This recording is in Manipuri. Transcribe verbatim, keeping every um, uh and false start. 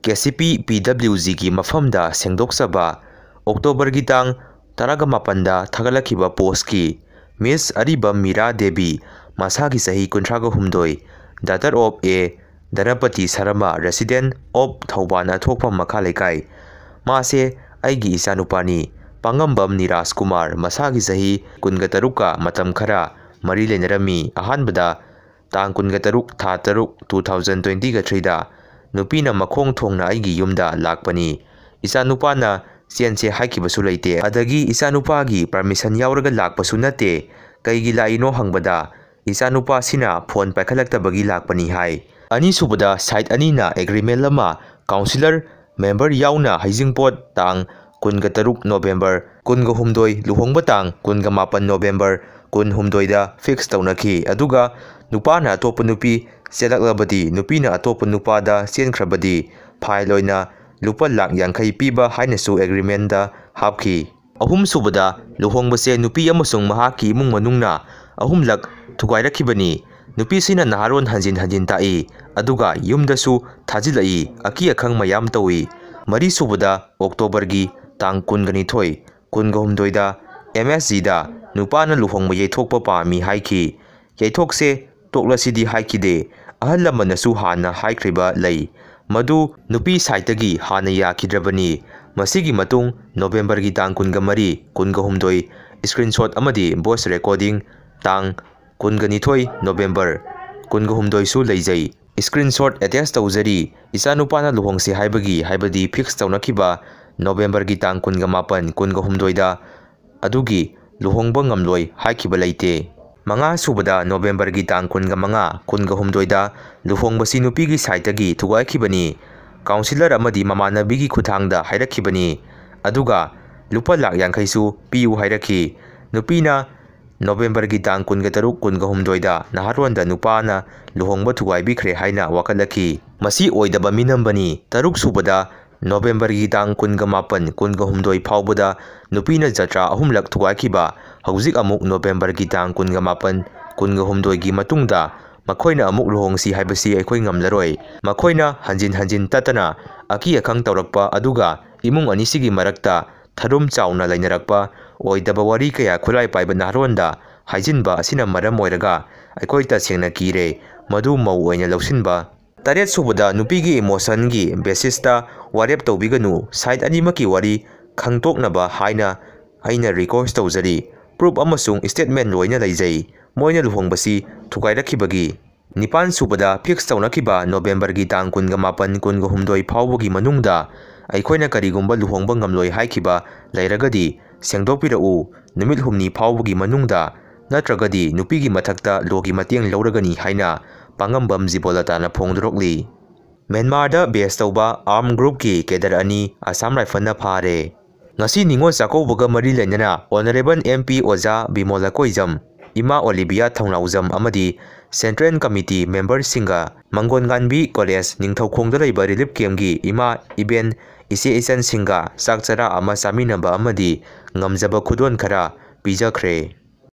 ꯀꯦ ꯁꯤ ꯄꯤ ꯄꯤ ꯗꯕ꯭ꯂꯤꯎ ꯖꯤꯒꯤ ꯃꯐꯝꯗ ꯁꯦꯡꯗꯣꯛꯆꯕ꯫ ꯑꯣꯛꯇꯣꯕꯔꯒꯤ ꯇꯥꯡ ꯇꯔꯥꯃꯥꯄꯟꯗ ꯊꯥꯒꯠꯂꯛꯈꯤꯕ ꯄꯣꯁꯀꯤ ꯃꯤꯁ ꯑꯔꯤꯕꯝ ꯃꯤꯔꯥ ꯗꯦꯕꯤ, ꯃꯁꯥꯒꯤ ꯆꯍꯤ ꯀꯨꯟꯊ꯭ꯔꯥꯒ ꯍꯨꯝꯗꯣꯏ, daughter of A ꯙꯅꯄꯇꯤ Sharma, resident of Thoubal ꯑꯊꯣꯛꯐꯝ ꯃꯈꯥ ꯂꯩꯀꯥꯏ꯫ ꯃꯥꯁꯦ ꯑꯩꯒꯤ ꯏꯆꯥꯅꯨꯄꯥꯅꯤ꯫ ꯄꯥꯉꯝꯕꯝ ꯅꯤꯔꯥꯖ ꯀꯨꯃꯥꯔ, ꯃꯁꯥꯒꯤ ꯆꯍꯤ ꯀꯨꯟꯒ ꯇꯔꯨꯛꯀ ꯃꯇꯝ ꯈꯔ ꯃꯔꯤ ꯂꯩꯅꯔꯝꯃꯤ꯫ ꯑꯍꯥꯟꯕꯗ ꯇꯥꯡ ꯀꯨꯟꯒ ꯇꯔꯨꯛ, ꯊꯥ ꯇꯔꯨꯛ, two thousand twenty-threeꯗ ꯅꯨꯄꯤꯅ ꯃꯈꯣꯡ ꯊꯣꯡꯅ ꯑꯩꯒꯤ ꯌꯨꯝꯗ ꯂꯥꯛꯄꯅꯤ꯫ ꯏꯆꯥꯅꯨꯄꯥꯅ ꯆꯦꯟꯁꯦ ꯍꯥꯏꯈꯤꯕꯁꯨ ꯂꯩꯇꯦ꯫ ꯑꯗꯒꯤ ꯏꯆꯥꯅꯨꯄꯥꯒꯤ permission ꯌꯥꯎꯔꯒ ꯂꯥꯛꯄꯁꯨ ꯅꯠꯇꯦ꯫ ꯀꯩꯒꯤ ꯂꯥꯛꯏꯅꯣ ꯍꯪꯕꯗ, ꯏꯆꯥꯅꯨꯄꯥꯁꯤꯅ phone ꯄꯥꯏꯈꯠꯂꯛꯇꯕꯒꯤ ꯂꯥꯛꯄꯅꯤ ꯍꯥꯏ꯫ ꯑꯅꯤꯁꯨꯕꯗ, side ꯑꯅꯤꯅ agreement ꯑꯃ councillor member ꯌꯥꯎꯅ ꯍꯩꯖꯤꯡꯄꯣꯠ ꯇꯥꯡ ꯀꯨꯟꯒ ꯇꯔꯨꯛ November, ꯀꯨꯟꯒ ꯍꯨꯝꯗꯣꯏ, ꯂꯨꯍꯣꯡꯕ ꯇꯥꯡ ꯀꯨꯟꯒ ꯃꯥꯄꯟ November ꯀꯨꯟꯍꯨꯝꯗꯣꯏꯗ fix ꯇꯧꯅꯈꯤ꯫ ꯑꯗꯨꯒ ꯅꯨꯄꯥꯅ ꯑꯇꯣꯞꯄ ꯅꯨꯄꯤ ꯆꯦꯜꯂꯛꯂꯕꯗꯤ, ꯅꯨꯄꯤꯅ ꯑꯇꯣꯞꯄ ꯅꯨꯄꯥꯗ ꯆꯦꯟꯈ꯭ꯔꯕꯗꯤ, fine ꯑꯣꯏꯅ ꯂꯨꯄꯥ ꯂꯥꯛ ꯌꯥꯡꯈꯩ ꯄꯤꯕ ꯍꯥꯏꯅꯁꯨ agreementꯗ ꯍꯥꯞꯈꯤ꯫ ꯑꯍꯨꯝꯁꯨꯕꯗ, ꯂꯨꯍꯣꯡꯕꯁꯦ ꯅꯨꯄꯤ ꯑꯃꯁꯨꯡ ꯃꯍꯥꯛꯀꯤ ꯏꯃꯨꯡ ꯃꯅꯨꯡꯅ ꯑꯍꯨꯝꯂꯛ ꯊꯨꯒꯥꯏꯔꯛꯈꯤꯕꯅꯤ꯫ ꯅꯨꯄꯤꯁꯤꯅ ꯅꯍꯥꯔꯣꯟ ꯍꯟꯖꯤꯟ ꯍꯟꯖꯤꯟ ꯇꯥꯛꯏ, ꯑꯗꯨꯒ ꯌꯨꯝꯗꯁꯨ ꯊꯥꯖꯤꯜꯂꯛꯏ, ꯑꯀꯤ ꯑꯈꯪ ꯃꯌꯥꯝ ꯇꯧꯏ꯫ ꯃꯔꯤꯁꯨꯕꯗ, ꯑꯣꯛꯇꯣꯕꯔꯒꯤ ꯇꯥꯡ ꯀꯨꯟꯒ ꯅꯤꯊꯣꯏ, ꯀꯨꯟꯒ ꯍꯨꯝꯗꯣꯏꯗ ꯑꯦꯝ ꯑꯦꯁ ꯖꯤꯗ ꯅꯨꯄꯥꯅ ꯂꯨꯍꯣꯡꯕ ꯌꯩꯊꯣꯛꯄ ꯄꯥꯝꯃꯤ ꯍꯥꯏꯈꯤ꯫ ꯌꯩꯊꯣꯛꯁꯦ, ꯇꯣꯛꯂꯁꯤꯗꯤ ꯍꯥꯏꯈꯤꯗꯦ꯫ ꯑꯍꯜ ꯂꯃꯟꯅꯁꯨ ꯍꯥꯟꯅ ꯍꯥꯏꯈ꯭ꯔꯤꯕ ꯂꯩ꯫ ꯃꯗꯨ ꯅꯨꯄꯤ sideꯇꯒꯤ ꯍꯥꯟꯅ ꯌꯥꯈꯤꯗ꯭ꯔꯕꯅꯤ꯫ ꯃꯁꯤꯒꯤ ꯃꯇꯨꯡ Novemberꯒꯤ ꯇꯥꯡ ꯀꯨꯟꯒ ꯃꯔꯤ, ꯀꯨꯟꯒ ꯍꯨꯝꯗꯣꯏ screenshot ꯑꯃꯗꯤ voice recording ꯇꯥꯡ ꯀꯨꯟꯒ ꯅꯤꯊꯣꯏ November, ꯀꯨꯟꯒ ꯍꯨꯝꯗꯣꯏꯁꯨ ꯂꯩꯖꯩ꯫ Screenshot attach ꯇꯧꯖꯔꯤ꯫ ꯏꯆꯥꯅꯨꯄꯥꯅ ꯂꯨꯍꯣꯡꯁꯤ ꯍꯥꯏꯕꯒꯤ, ꯍꯥꯏꯕꯗꯤ fix ꯇꯧꯅꯈꯤꯕ Novemberꯒꯤ ꯇꯥꯡ ꯀꯨꯟꯒ ꯃꯥꯄꯟ, ꯀꯨꯟꯒ ꯍꯨꯝꯗꯣꯏꯗ ꯑꯗꯨꯒꯤ ꯂꯨꯍꯣꯡꯕ ꯉꯝꯂꯣꯏ ꯍꯥꯏꯈꯤꯕ ꯂꯩꯇꯦ꯫ ꯃꯉꯥ ꯁꯨꯕꯗ, Novemberꯒꯤ ꯇꯥꯡ ꯀꯨꯟꯒ ꯃꯉꯥ, ꯀꯨꯟꯒ ꯍꯨꯝꯗꯣꯏꯗ ꯂꯨꯍꯣꯡꯕꯁꯤ ꯅꯨꯄꯤꯒꯤ sideꯇꯒꯤ ꯊꯨꯒꯥꯏꯈꯤꯕꯅꯤ꯫ Councillor ꯑꯃꯗꯤ ꯃꯃꯥꯟꯅꯕꯤꯒꯤ ꯈꯨꯠꯊꯥꯡꯗ ꯍꯥꯏꯔꯛꯈꯤꯕꯅꯤ꯫ ꯑꯗꯨꯒ ꯂꯨꯄꯥ ꯂꯥꯛ ꯌꯥꯡꯈꯩꯁꯨ ꯄꯤꯌꯨ ꯍꯥꯏꯔꯛꯈꯤ꯫ ꯅꯨꯄꯤꯅ Novemberꯒꯤ ꯇꯥꯡ ꯀꯨꯟꯒ ꯇꯔꯨꯛ, ꯀꯨꯟꯒ ꯍꯨꯝꯗꯣꯏꯗ ꯅꯍꯥꯔꯣꯟꯗ ꯅꯨꯄꯥꯅ ꯂꯨꯍꯣꯡꯕ ꯊꯨꯒꯥꯏꯕꯤꯈ꯭ꯔꯦ ꯍꯥꯏꯅ ꯋꯥꯀꯠꯂꯛꯈꯤ꯫ ꯃꯁꯤ ꯑꯣꯏꯗꯕ ꯃꯤꯅꯝꯕꯅꯤ꯫ ꯇꯔꯨꯛ ꯁꯨꯕꯗ, Novemberꯒꯤ ꯇꯥꯡ ꯀꯨꯟꯒ ꯃꯥꯄꯟ, ꯀꯨꯟꯒ ꯍꯨꯝꯗꯣꯏ ꯐꯥꯎꯕꯗ ꯅꯨꯄꯤꯅ ꯖꯇ꯭ꯔꯥ ꯑꯍꯨꯝꯂꯛ ꯊꯨꯒꯥꯏꯈꯤꯕ꯫ ꯍꯧꯖꯤꯛ ꯑꯃꯨꯛ Novemberꯒꯤ ꯇꯥꯡ ꯀꯨꯟꯒ ꯃꯥꯄꯟ, ꯀꯨꯟꯒ ꯍꯨꯝꯗꯣꯏꯒꯤ ꯃꯇꯨꯡꯗ ꯃꯈꯣꯏꯅ ꯑꯃꯨꯛ ꯂꯨꯍꯣꯡꯁꯤ ꯍꯥꯏꯕꯁꯤ ꯑꯩꯈꯣꯏ ꯉꯝꯂꯔꯣꯏ꯫ ꯃꯈꯣꯏꯅ ꯍꯟꯖꯤꯟ ꯍꯟꯖꯤꯟ ꯇꯠꯇꯅ ꯑꯀꯤ ꯑꯈꯪ ꯇꯧꯔꯛꯄ, ꯑꯗꯨꯒ ꯏꯃꯨꯡ ꯑꯅꯤꯁꯤꯒꯤ ꯃꯔꯛꯇ ꯊꯔꯨꯝ ꯆꯥꯎꯅ ꯂꯩꯅꯔꯛꯄ, ꯑꯣꯏꯗꯕ ꯋꯥꯔꯤ ꯀꯌꯥ ꯈꯨꯠꯂꯥꯏ ꯄꯥꯏꯕ ꯅꯍꯥꯔꯣꯟꯗ ꯍꯥꯏꯖꯤꯟꯕ ꯑꯁꯤꯅ ꯃꯔꯝ ꯑꯣꯏꯔꯒ ꯑꯩꯈꯣꯏ ꯇꯁꯦꯡꯅ ꯀꯤꯔꯦ꯫ ꯃꯗꯨ ꯃꯧ ꯑꯣꯏꯅ ꯂꯧꯁꯤꯟꯕ꯫ ꯇꯔꯦꯠ ꯁꯨꯕꯗ, ꯅꯨꯄꯤꯒꯤ emotionꯒꯤ basisꯇ ꯋꯥꯔꯦꯞ ꯇꯧꯕꯤꯒꯅꯨ꯫ Side ꯑꯅꯤꯃꯛꯀꯤ ꯋꯥꯔꯤ ꯈꯪꯗꯣꯛꯅꯕ ꯍꯥꯏꯅ ꯑꯩꯅ request ꯇꯧꯖꯔꯤ꯫ Proof ꯑꯃꯁꯨꯡ statement ꯂꯣꯏꯅ ꯂꯩꯖꯩ꯫ ꯃꯣꯏꯅ ꯂꯨꯍꯣꯡꯕꯁꯤ ꯊꯨꯒꯥꯏꯔꯛꯈꯤꯕꯒꯤ꯫ ꯅꯤꯄꯥꯟ ꯁꯨꯕꯗ, fix ꯇꯧꯅꯈꯤꯕ Novemberꯒꯤ ꯇꯥꯡ ꯀꯨꯟꯒ ꯃꯥꯄꯟ, ꯀꯨꯟꯒ ꯍꯨꯝꯗꯣꯏ ꯐꯥꯎꯕꯒꯤ ꯃꯅꯨꯡꯗ ꯑꯩꯈꯣꯏꯅ ꯀꯔꯤꯒꯨꯝꯕ ꯂꯨꯍꯣꯡꯕ ꯉꯝꯂꯣꯏ ꯍꯥꯏꯈꯤꯕ ꯂꯩꯔꯒꯗꯤ ꯁꯦꯡꯗꯣꯛꯄꯤꯔꯛꯎ꯫ ꯅꯨꯃꯤꯠ ꯍꯨꯝꯅꯤ ꯐꯥꯎꯕꯒꯤ ꯃꯅꯨꯡꯗ ꯅꯠꯇ꯭ꯔꯒꯗꯤ ꯅꯨꯄꯤꯒꯤ ꯃꯊꯛꯇ lawꯒꯤ ꯃꯇꯦꯡ ꯂꯧꯔꯒꯅꯤ ꯍꯥꯏꯅ ꯄꯥꯉꯝꯕꯝ ꯖꯤꯕꯣꯂꯇꯥꯅ ꯐꯣꯡꯗꯣꯔꯛꯂꯤ꯫ ꯃ꯭ꯌꯥꯟꯃꯥꯔꯗ base ꯇꯧꯕ armed groupꯀꯤ cadre ꯑꯅꯤ Assam Rifleꯅ ꯐꯥꯔꯦ꯫ ꯉꯁꯤ ꯅꯤꯉꯣꯜ ꯆꯥꯛꯀꯧꯕꯒ ꯃꯔꯤ ꯂꯩꯅꯅ Honourable MP ꯑꯣꯖꯥ ꯕꯤꯃꯣꯂ ꯀꯣꯏꯖꯝ, ꯏꯃꯥ ꯑꯣꯂꯤꯕꯤꯌꯥ ꯊꯧꯅꯥꯎꯖꯝ ꯑꯃꯗꯤ Central Committee memberꯁꯤꯡꯒ ꯃꯪꯒꯣꯟꯉꯥꯟꯕꯤ College ꯅꯤꯡꯊꯧꯈꯣꯡꯗ ꯂꯩꯕ relief campꯀꯤ ꯏꯃꯥ ꯏꯕꯦꯟ ꯏꯆꯦ ꯏꯆꯟꯁꯤꯡꯒ ꯆꯥꯛ ꯆꯔꯥ ꯑꯃ ꯆꯥꯃꯤꯟꯅꯕ ꯑꯃꯗꯤ ꯉꯝꯖꯕ ꯈꯨꯗꯣꯜ ꯈꯔ ꯄꯤꯖꯈ꯭ꯔꯦ꯫